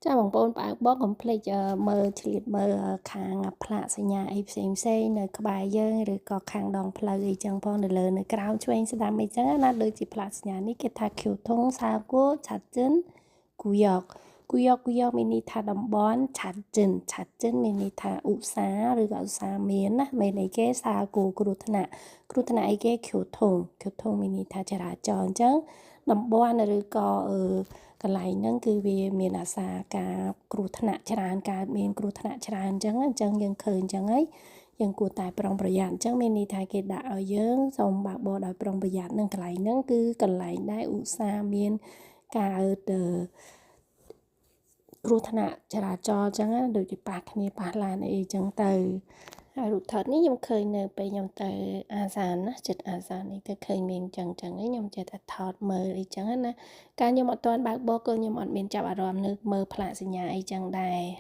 ចាបងប្អូនបើកបកកុំភ្លេចមើលឆ្លៀតមើលខាងផ្លាកសញ្ញាអីផ្សេងផ្សេងនៅក្បែរយើងឬក៏ខាងដងផ្លូវអីចឹងផងនៅលើនៅក្រោមឆ្វេងស្ដាំអីចឹងណាដូចជាផ្លាកសញ្ញានេះគេថា교통사고 잦은 구역 구역 구역 មានន័យថាតំបន់ 잦은 잦은 មានន័យថាឧស្សាហ៍ឬក៏ឧស្សាហ៍មានណាមានអីគេ사고 គ្រោះថ្នាក់គ្រោះថ្នាក់អីគេ 교통 교통 មានន័យថាចរាចរណ៍អញ្ចឹងតំបន់ឬក៏អឺកន្លែងហ្នឹងគឺវាមានអាសាការគ្រោះថ្នាក់ច្រើនកើតមានគ្រោះថ្នាក់ច្រើនអញ្ចឹងអញ្ចឹងយើងឃើញអញ្ចឹងហើយយើងគួរតែប្រុងប្រយ័ត្នអញ្ចឹងមានន័យថាគេដាក់ឲ្យយើងសូមបើកបរដោយប្រុងប្រយ័ត្ននឹងកន្លែងហ្នឹងគឺកន្លែងដែលឧស្សាហ៍មានកើតគ្រោះថ្នាក់ចរាចរណ៍អញ្ចឹងដូចជាប៉ះគ្នាប៉ះឡានអីអញ្ចឹងទៅហើយរូបថតនេះខ្ញុំឃើញនៅពេលខ្ញុំទៅអាសានណាចិត្តអាសាននេះទៅឃើញមានអញ្ចឹងអញ្ចឹងខ្ញុំចេះតែថតមើលអីចឹងណាកាលខ្ញុំអត់ទាន់បើកបរក៏ខ្ញុំអត់មានចាប់អារម្មណ៍នៅមើលផ្លាកសញ្ញាអីចឹងដែរ។